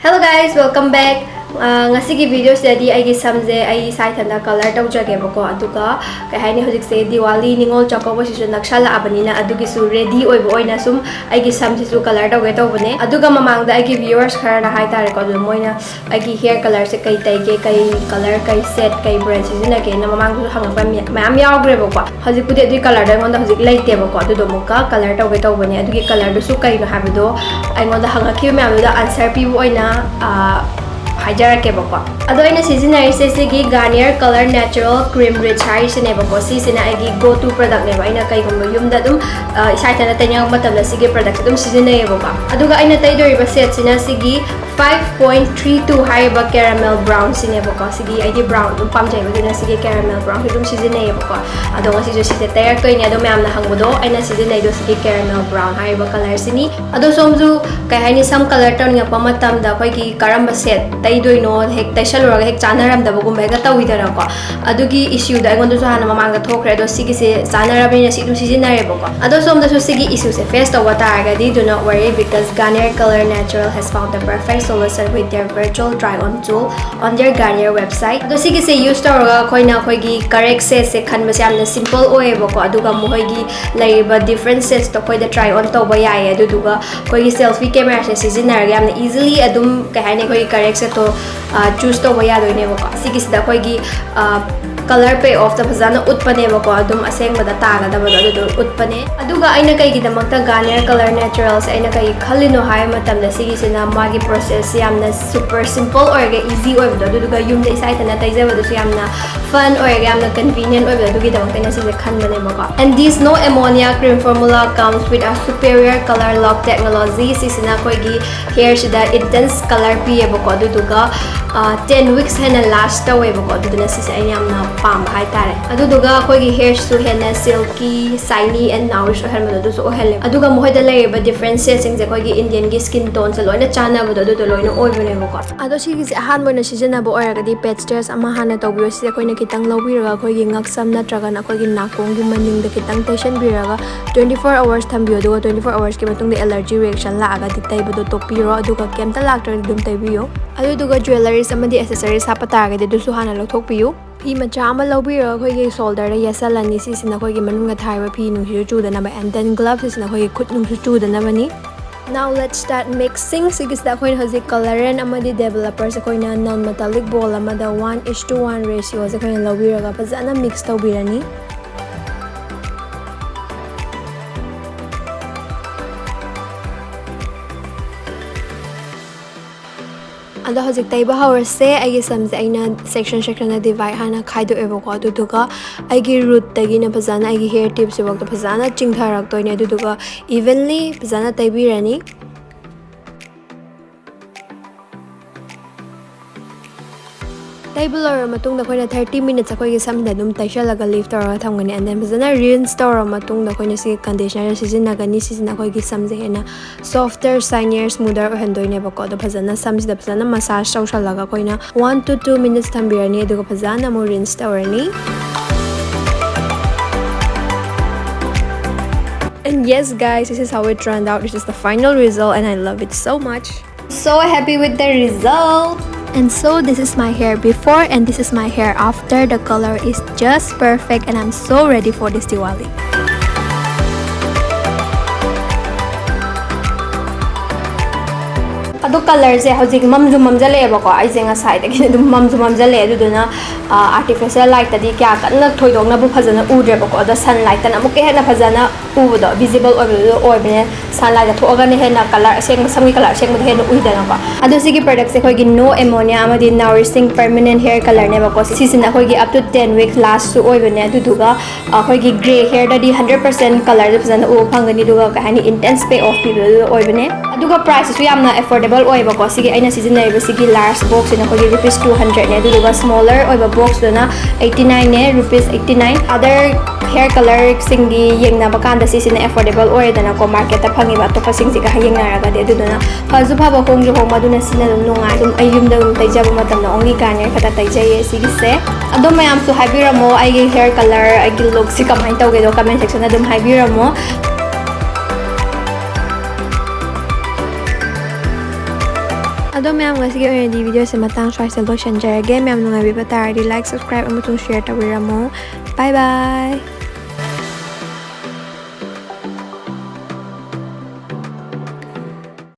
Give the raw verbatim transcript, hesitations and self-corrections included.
Hello guys, welcome back. ꯑꯥ, ꯉꯁꯤꯒꯤ ꯚꯤꯗꯤꯑꯣꯁꯤꯗꯗꯤ ꯑꯩꯒꯤ ꯁꯝꯁꯦ ꯑꯩ ꯏꯁꯥ ꯏꯊꯟꯇ ꯀꯂꯔ ꯇꯧꯖꯒꯦꯕꯀꯣ꯫ ꯑꯗꯨꯒ ꯀꯩ ꯍꯥꯏꯅꯤ, ꯍꯧꯖꯤꯛꯁꯦ ꯗꯤꯋꯥꯂꯤ ꯅꯤꯉꯣꯜ ꯆꯥꯛꯀꯧꯕꯁꯤꯁꯨ ꯅꯛꯁꯜꯂꯛꯑꯕꯅꯤꯅ, ꯑꯗꯨꯒꯤꯁꯨ ꯔꯦꯗꯤ ꯑꯣꯏꯕ ꯑꯣꯏꯅ ꯁꯨꯝ ꯑꯩꯒꯤ ꯁꯝꯁꯤꯁꯨ ꯀꯂꯔ ꯇꯧꯒꯦ ꯇꯧꯕꯅꯦ꯫ ꯑꯗꯨꯒ ꯃꯃꯥꯡꯗ ꯑꯩꯒꯤ ꯚꯤꯌꯨꯋꯔꯁ ꯈꯔꯅ ꯍꯥꯏꯇꯥꯔꯦꯀꯣ, ꯑꯗꯨ ꯃꯣꯏꯅ ꯑꯩꯒꯤ ꯍꯤꯌꯔ ꯀꯂꯔꯁꯦ ꯀꯩ ꯇꯩꯒꯦ, ꯀꯩ ꯀꯂꯔ, ꯀꯩ ꯁꯦꯠ, ꯀꯩ ꯕ꯭ꯔꯥꯟ ꯁꯤꯖꯤꯟꯅꯒꯦꯅ ꯃꯃꯥꯡꯗꯁꯨ ꯍꯪꯉꯛꯄ ꯃꯌꯥꯝ ꯌꯥꯎꯈ꯭ꯔꯦꯕꯀꯣ꯫ ꯍꯧꯖꯤꯛꯄꯨꯗꯤ ꯑꯗꯨꯒꯤ ꯀꯂꯔꯗꯣ ꯑꯩꯉꯣꯟꯗ ꯍꯧꯖꯤꯛ ꯂꯩꯇꯦꯕꯀꯣ꯫ ꯑꯗꯨꯗꯣ ꯑꯃꯨꯛꯀ ꯀꯂꯔ ꯇꯧꯒꯦ ꯇꯧꯕꯅꯦ꯫ ꯑꯗꯨꯒꯤ ꯀꯂꯔꯗꯨꯁꯨ ꯀꯩꯅꯣ ꯍꯥꯏꯕꯗꯣ ꯑꯩꯉꯣꯟꯗ ꯍꯪꯉꯛꯈꯤꯕ ꯃꯌꯥꯝꯗꯨꯗ ꯑꯟꯁꯔ ꯄꯤꯕ ꯑꯣꯏꯅ, ꯑꯥ, ꯍꯥꯏꯖꯔꯛꯀꯦꯕꯀꯣ꯫ ꯑꯗꯣ ꯑꯩꯅ ꯁꯤꯖꯤꯟꯅꯔꯤꯁꯦ ꯁꯤꯒꯤ Garnier Color Natural Cream Rich ꯍꯥꯏꯔꯤꯁꯤꯅꯦꯕꯀꯣ꯫ ꯁꯤꯁꯤꯅ ꯑꯩꯒꯤ go to product ꯅꯦꯕ꯫ ꯑꯩꯅ ꯀꯩꯒꯨꯝꯕ ꯌꯨꯝꯗ ꯑꯗꯨꯝ, ꯑ, ꯏꯁꯥ ꯏꯊꯟꯇ ꯇꯩꯅꯤꯡꯉꯛꯄ ꯃꯇꯝꯗ ꯁꯤꯒꯤ product ꯁꯦ ꯑꯗꯨꯝ ꯁꯤꯖꯤꯟꯅꯩꯌꯦꯕꯀꯣ꯫ ꯑꯗꯨꯒ ꯑꯩꯅ ꯇꯩꯗꯣꯔꯤꯕ shade ꯁꯤꯅ ꯁꯤꯒꯤ five point three two ꯍꯥꯏꯔꯤꯕ caramel brown ꯁꯤꯅꯦꯕꯀꯣ꯫ ꯁꯤꯒꯤ ꯑꯩꯗꯤ brown ꯑꯗꯨꯝ ꯄꯥꯝꯖꯩꯕ, ꯑꯗꯨꯅ ꯁꯤꯒꯤ caramel brown ꯁꯤ ꯑꯗꯨꯝ ꯁꯤꯖꯤꯟꯅꯩꯌꯦꯕꯀꯣ꯫ ꯑꯗꯣ ꯉꯁꯤꯁꯨ ꯁꯤꯁꯦ ꯇꯩꯔꯛꯇꯣꯏꯅꯦ꯫ ꯑꯗꯣ ꯃꯌꯥꯝꯅ ꯍꯪꯕꯗꯣ, ꯑꯩꯅ ꯁꯤꯖꯤꯟꯅꯩꯗꯣ ꯁꯤꯒꯤ caramel brown ꯍꯥꯏꯔꯤꯕ ꯀꯂꯔꯁꯤꯅꯤ꯫ ꯑꯗꯣ ꯁꯣꯝꯁꯨ ꯀꯩ ꯍꯥꯏꯅꯤ, ꯁꯝ ꯀꯂꯔ ꯇꯧꯅꯤꯡꯉꯛꯄ ꯃꯇꯝꯗ ꯑꯩꯈꯣꯏꯒꯤ ꯀꯔꯝꯕ shade ꯇꯩꯗꯣꯏꯅꯣ ꯍꯦꯛ ꯇꯩꯁꯜꯂꯨꯔꯒ ꯍꯦꯛ ꯆꯥꯟꯅꯔꯝꯗꯕꯒꯨꯝꯕ ꯍꯦꯛꯇ ꯇꯧꯋꯤꯗꯅꯀꯣ꯫ ꯑꯗꯨꯒꯤ issue ꯗꯣ ꯑꯩꯉꯣꯟꯗꯁꯨ ꯍꯥꯟꯅ ꯃꯃꯥꯡꯗ ꯊꯣꯛꯈ꯭ꯔꯦ꯫ ꯑꯗꯣ ꯁꯤꯒꯤꯁꯦ ꯆꯥꯟꯅꯔꯕꯅꯤꯅ ꯁꯤ ꯑꯗꯨꯝ ꯁꯤꯖꯤꯟꯅꯔꯦꯕꯀꯣ꯫ ꯑꯗꯣ ꯁꯣꯝꯗꯁꯨ ꯁꯤꯒꯤ issue ꯁꯦ face ꯇꯧꯕ ꯇꯥꯔꯒꯗꯤ, do not worry, because Garnier Color Natural has found the perfect solution with their virtual try on tool on their Garnier website. ꯑꯗꯣ ꯁꯤꯒꯤꯁꯦ use ꯇꯧꯔꯒ ꯑꯩꯈꯣꯏꯅ ꯑꯩꯈꯣꯏꯒꯤ correct shade ꯁꯦ ꯈꯟꯕꯁꯦ ꯌꯥꯝꯅ simple ꯑꯣꯏꯌꯦꯕꯀꯣ꯫ ꯑꯗꯨꯒ ꯃꯈꯣꯏꯒꯤ ꯂꯩꯔꯤꯕ different shades ꯇꯣ ꯑꯩꯈꯣꯏꯗ try on ꯇꯧꯕ ꯌꯥꯏꯌꯦ꯫ ꯑꯗꯨꯗꯨꯒ ꯑꯩꯈꯣꯏꯒꯤ selfie camera ꯁꯦ ꯁꯤꯖꯤꯟꯅꯔꯒ ꯌꯥꯝꯅ easily ꯑꯗꯨꯝ, ꯀꯩ ꯍꯥꯏꯅꯤ, ꯑꯩꯈꯣꯏꯒꯤ correct shade ꯇꯣ, ꯑ, choose ꯇꯧꯕ ꯌꯥꯗꯣꯏꯅꯦꯕꯀꯣ꯫ ꯁꯤꯒꯤꯁꯤꯗ ꯑꯩꯈꯣꯏꯒꯤ, ꯑ, color pay off ꯇ ꯐꯖꯅ ꯎꯠꯄꯅꯦꯕꯀꯣ, ꯑꯗꯨꯝ ꯑꯁꯦꯡꯕꯗ ꯇꯥꯒꯗꯕꯗꯣ ꯑꯗꯨꯗꯣ ꯎꯠꯄꯅꯦ꯫ ꯑꯗꯨꯒ ꯑꯩꯅ ꯀꯩꯒꯤꯗꯃꯛꯇ Garnier Color Natural ꯁꯦ ꯑꯩꯅ ꯀꯩ ꯈꯜꯂꯤꯅꯣ ꯍꯥꯏꯕ ꯃꯇꯝꯗ, ꯁꯤꯒꯤꯁꯤꯅ ꯃꯥꯒꯤ process ꯁꯦ ꯌꯥꯝꯅ super simple ꯑꯣꯏꯔꯒ easy ꯑꯣꯏꯕꯗꯣ, ꯑꯗꯨꯗꯨꯒ ꯌꯨꯝꯗ ꯏꯁꯥ ꯏꯊꯟꯇ ꯇꯩꯖꯕꯗꯨꯁꯨ ꯌꯥꯝꯅ fun ꯑꯣꯏꯔꯒ ꯌꯥꯝꯅ convenient ꯑꯣꯏꯕꯗꯣ, ꯑꯗꯨꯒꯤꯗꯃꯛꯇ ꯑꯩꯅ ꯁꯤꯁꯦ ꯈꯟꯕꯅꯦꯕꯀꯣ꯫ And this no ammonia cream formula comes with a superior color lock technology. ꯁꯤꯁꯤꯅ ꯑꯩꯈꯣꯏꯒꯤ hair ꯁꯤꯗ intense color ꯄꯤꯌꯦꯕꯀꯣ, ꯑꯗꯨꯗꯨꯒ ꯇꯦꯟ ꯋꯤꯛꯁ ꯍꯦꯟꯅ ꯂꯥꯁ ꯇꯧꯋꯦꯕꯀꯣ꯫ ꯑꯗꯨꯗꯨꯅ ꯁꯤꯁꯦ ꯑꯩꯅ ꯌꯥꯝꯅ ꯄꯥꯝꯕ ꯍꯥꯏꯇꯥꯔꯦ꯫ ꯑꯗꯨꯗꯨꯒ ꯑꯩꯈꯣꯏꯒꯤ ꯍꯦꯌꯔꯁꯨ ꯍꯦꯟꯅ ꯁꯤꯜꯀꯤ, ꯁꯥꯏꯅꯤ ꯑꯦꯟ ꯅꯥꯎꯔꯤꯁ ꯑꯣꯏꯍꯟꯕꯗꯣ ꯑꯗꯨꯁꯨ ꯑꯣꯏꯍꯜꯂꯦ꯫ ꯑꯗꯨꯒ ꯃꯈꯣꯏꯗ ꯂꯩꯔꯤꯕ ꯗꯤꯐ꯭ꯔꯦꯟꯁꯦꯁꯁꯤꯡꯁꯦ ꯑꯩꯈꯣꯏꯒꯤ ꯏꯟꯗꯤꯌꯟꯒꯤ ꯁ꯭ꯀꯤꯟ ꯇꯣꯟꯁꯦ ꯂꯣꯏꯅ ꯆꯥꯟꯅꯕꯗꯣ ꯑꯗꯨꯗꯣ ꯂꯣꯏꯅ ꯑꯣꯏꯕꯅꯦꯕꯀꯣ꯫ ꯑꯗꯣ ꯁꯤꯒꯤꯁꯦ ꯑꯍꯥꯟꯕ ꯑꯣꯏꯅ ꯁꯤꯖꯤꯟꯅꯕ ꯑꯣꯏꯔꯒꯗꯤ ꯄꯦꯠꯁ ꯇꯦꯁ ꯑꯃ ꯍꯥꯟꯅ ꯇꯧꯕꯤꯌꯣ꯫ ꯁꯤꯁꯦ ꯑꯩꯈꯣꯏꯅ ꯈꯤꯇꯪ ꯂꯧꯕꯤꯔꯒ ꯑꯩꯈꯣꯏꯒꯤ ꯉꯛꯁꯝ ꯅꯠꯇ꯭ꯔꯒꯅ ꯑꯩꯈꯣꯏꯒꯤ ꯅꯥꯀꯣꯡꯒꯤ ꯃꯅꯤꯡꯗ ꯈꯤꯇꯪ ꯇꯩꯁꯟꯕꯤꯔꯒ twenty four hours ꯊꯝꯕꯤꯌꯣ꯫ ꯑꯗꯨꯒ twenty four hoursꯀꯤ ꯃꯇꯨꯡꯗ ꯑꯦꯂꯔꯖꯤ ꯔꯤꯌꯦꯛꯁꯟ ꯂꯥꯛꯑꯒꯗꯤ ꯇꯩꯕꯗꯣ ꯇꯣꯛꯄꯤꯔꯣ꯫ ꯑꯗꯨꯒ ꯀꯩꯝꯇ ꯂꯥꯛꯇ꯭ꯔꯒꯗꯤ ꯑꯗꯨꯝ ꯇꯩꯕꯤꯌꯣ꯫ ꯑꯗꯨꯗꯨꯒ ꯖ꯭ꯋꯦꯂꯔꯤꯁ ꯑꯃꯗꯤ ꯑꯦꯁꯦꯁꯔꯤꯁ ꯍꯥꯞꯄ ꯇꯥꯔꯒꯗꯤ ꯑꯗꯨꯁꯨ ꯍꯥꯟꯅ ꯂꯧꯊꯣꯛꯄꯤꯌꯨ꯫ ꯐꯤ ꯃꯆꯥ ꯑꯃ ꯂꯧꯕꯤꯔꯒ ꯑꯩꯈꯣꯏꯒꯤ ꯁꯣꯜꯗꯔꯗ ꯌꯦꯠꯁꯜꯂꯅꯤ꯫ ꯁꯤꯁꯤꯅ ꯑꯩꯈꯣꯏꯒꯤ ꯃꯅꯨꯡꯗ ꯊꯥꯔꯤꯕ ꯐꯤ ꯅꯨꯡꯁꯤꯁꯨ ꯆꯨꯗꯅꯕ, and then gloves ꯁꯤꯁꯤꯅ ꯑꯩꯈꯣꯏꯒꯤ ꯈꯨꯠ ꯅꯨꯡꯁꯨ ꯆꯨꯗꯅꯕꯅꯤ꯫ Now let's start mixing. ꯁꯤꯒꯤꯁꯤꯗ ꯑꯩꯈꯣꯏꯅ ꯍꯧꯖꯤꯛ colourant ꯑꯃꯗꯤ developers ꯑꯩꯈꯣꯏꯅ non metallic bowl ꯑꯃꯗ one is to one ratioꯁꯦ ꯑꯩꯈꯣꯏꯅ ꯂꯧꯕꯤꯔꯒ ꯐꯖꯅ ꯃꯤꯛꯁ ꯇꯧꯕꯤꯔꯅꯤ꯫ ꯑꯗꯣ ꯍꯧꯖꯤꯛ ꯇꯩꯕ ꯍꯧꯔꯁꯦ꯫ ꯑꯩꯒꯤ ꯁꯝꯁꯦ ꯑꯩꯅ ꯁꯦꯛꯁꯟ ꯁꯦꯛꯁꯟꯗ ꯗꯤꯚꯥꯏꯠ ꯍꯥꯟꯅ ꯈꯥꯏꯗꯣꯛꯑꯦꯕꯀꯣ꯫ ꯑꯗꯨꯗꯨꯒ ꯑꯩꯒꯤ ꯔꯨꯠꯇꯒꯤꯅ ꯐꯖꯅ ꯑꯩꯒꯤ ꯍꯦꯌꯔ ꯇꯤꯞꯁꯤꯐꯥꯎꯗ ꯐꯖꯅ ꯆꯤꯡꯊꯔꯛꯇꯣꯏꯅꯦ꯫ ꯑꯗꯨꯗꯨꯒ ꯏꯚꯟꯂꯤ ꯐꯖꯅ ꯇꯩꯕꯤꯔꯅꯤ꯫ ꯇꯩꯕ ꯂꯣꯏꯔꯕ ꯃꯇꯨꯡꯗ ꯑꯩꯈꯣꯏꯅ thirty minutes ꯑꯩꯈꯣꯏꯒꯤ ꯁꯝꯗ ꯑꯗꯨꯝ ꯇꯩꯁꯜꯂꯒ ꯂꯤꯐ ꯇꯧꯔꯒ ꯊꯝꯒꯅꯤ꯫ And then ꯐꯖꯅ ꯔꯤꯟꯁ ꯇꯧꯔꯕ ꯃꯇꯨꯡꯗ ꯑꯩꯈꯣꯏꯅ ꯁꯤ ꯀꯟꯗꯤꯁꯅꯔ ꯁꯤꯖꯤꯟꯅꯒꯅꯤ꯫ ꯁꯤꯁꯤꯅ ꯑꯩꯈꯣꯏꯒꯤ ꯁꯝꯁꯦ ꯍꯦꯟꯅ softer, shinier, smoother ꯑꯣꯏꯍꯟꯗꯣꯏꯅꯦꯕꯀꯣ꯫ ꯑꯗꯣ ꯐꯖꯅ ꯁꯝꯁꯤꯗ ꯐꯖꯅ ꯃꯁꯥꯖ ꯇꯧꯁꯜꯂꯒ ꯑꯩꯈꯣꯏꯅ one to two minutes ꯊꯝꯕꯤꯔꯅꯤ꯫ ꯑꯗꯨꯒ ꯐꯖꯅ ꯑꯃꯨꯛ ꯔꯤꯟꯁ ꯇꯧꯔꯅꯤ꯫ And yes, guys, this is how it turned out. This is the final result, and I love it so much. So happy with the result. And so this is my hair before and this is my hair after. The color is just perfect and I'm so ready for this Diwali. ꯑꯗꯣ ꯀꯂꯔꯁꯦ ꯍꯧꯖꯤꯛ ꯃꯝꯁꯨ ꯃꯝꯖꯜꯂꯛꯑꯦꯕꯀꯣ꯫ ꯑꯩꯁꯦ ꯉꯁꯥꯏꯗꯒꯤ ꯑꯗꯨꯝ ꯃꯝꯁꯨ ꯃꯝꯖꯜꯂꯛꯑꯦ꯫ ꯑꯗꯨꯗꯨꯅ artificial ꯂꯥꯏꯠꯇꯗꯤ ꯀꯌꯥ ꯀꯟꯅ ꯊꯣꯏꯗꯣꯛꯅꯕꯨ ꯐꯖꯅ ꯎꯗ꯭ꯔꯦꯕꯀꯣ꯫ ꯑꯗꯣ ꯁꯟ ꯂꯥꯏꯠꯇꯅ ꯑꯃꯨꯛꯀ ꯍꯦꯟꯅ ꯐꯖꯅ ꯎꯕꯗꯣ, ꯚꯤꯖꯤꯕꯜ ꯑꯣꯏꯕꯗꯣ ꯑꯣꯏꯕꯅꯦ꯫ ꯁꯟ ꯂꯥꯏꯠꯇ ꯊꯣꯛꯑꯒꯅ ꯍꯦꯟꯅ ꯀꯂꯔ ꯑꯁꯦꯡꯕ, ꯁꯝꯒꯤ ꯀꯂꯔ ꯑꯁꯦꯡꯕꯗꯣ ꯍꯦꯟꯅ ꯎꯏꯗꯅꯀꯣ꯫ ꯑꯗꯣ ꯁꯤꯒꯤ ꯄ꯭ꯔꯗꯛꯁꯦ ꯑꯩꯈꯣꯏꯒꯤ no ammonia ꯑꯃꯗꯤ nourishing permanent hair colourꯅꯦꯕꯀꯣ꯫ ꯁꯤꯁꯤꯅ ꯑꯩꯈꯣꯏꯒꯤ up to ten week lastꯁꯨ ꯑꯣꯏꯕꯅꯦ꯫ ꯑꯗꯨꯗꯨꯒ ꯑꯩꯈꯣꯏꯒꯤ ꯒ꯭ꯔꯦ ꯍꯦꯌꯔꯗꯗꯤ hundred percent colourꯁꯦ ꯐꯖꯅ ꯎꯕ ꯐꯪꯒꯅꯤ꯫ ꯑꯗꯨꯒ ꯀꯩ ꯍꯥꯏꯅꯤ, intense pay off ꯄꯤꯕꯗꯣ ꯑꯣꯏꯕꯅꯦ꯫ ꯑꯗꯨꯒ ꯄ꯭ꯔꯥꯏꯁꯁꯤꯁꯨ ꯌꯥꯝꯅ affordable ꯑꯣꯏꯕꯀꯣ꯫ ꯁꯤꯒꯤ ꯑꯩꯅ ꯁꯤꯖꯤꯟꯅꯔꯤꯕꯁꯤꯒꯤ large boxꯁꯤꯅ ꯑꯩꯈꯣꯏꯒꯤ rupees two hundredꯅꯦ, ꯑꯗꯨꯗꯨꯒ smaller ꯑꯣꯏꯕ boxꯇꯨꯅ eighty nineꯅꯦ, rupees eighty nine꯫ Other hair colourꯁꯤꯡꯒꯤ ꯌꯦꯡꯅꯕ ꯀꯥꯟꯗ ꯁꯤꯁꯤꯅ affordable ꯑꯣꯏꯔꯦꯗꯅꯀꯣ, marketꯇ ꯐꯪꯉꯤꯕ ꯑꯇꯣꯞꯄꯁꯤꯡꯁꯤꯒ ꯌꯦꯡꯅꯔꯒꯗꯤ꯫ ꯑꯗꯨꯗꯨꯅ ꯐꯁꯨ ꯐꯕ, ꯍꯣꯡꯁꯨ ꯍꯣꯡꯕ, ꯑꯗꯨꯅ ꯁꯤꯅ ꯑꯗꯨꯝ ꯅꯨꯡꯉꯥꯏ꯫ ꯑꯗꯨꯝ ꯑꯩ ꯌꯨꯝꯗ ꯑꯗꯨꯝ ꯇꯩꯖꯕ ꯃꯇꯝꯗ only Garnier ꯈꯛꯇ ꯇꯩꯖꯩꯌꯦ ꯁꯤꯒꯤꯁꯦ꯫ ꯑꯗꯣ ꯃꯌꯥꯝꯁꯨ ꯍꯥꯏꯕꯤꯔꯝꯃꯣ, ꯑꯩꯒꯤ hair colour, ꯑꯩꯒꯤ lookꯁꯤ ꯀꯃꯥꯏꯅ ꯇꯧꯒꯦꯗꯣ comment sectionꯗ ꯑꯗꯨꯝ ꯍꯥꯏꯕꯤꯔꯝꯃꯣ꯫ ꯑꯗꯣ ꯃꯌꯥꯝ, ꯉꯁꯤꯒꯤ ꯑꯣꯏꯅꯗꯤ videoꯁꯦ ꯃꯇꯥꯡ ꯁ꯭ꯋꯥꯏꯁꯤꯗ ꯂꯣꯏꯁꯤꯟꯖꯔꯒꯦ꯫ ꯃꯌꯥꯝ ꯅꯨꯡꯉꯥꯏꯕꯤꯕ ꯇꯥꯔꯗꯤ like, subscribe ꯑꯃꯁꯨꯡ share ꯇꯧꯕꯤꯔꯝꯃꯣ꯫ Bye bye!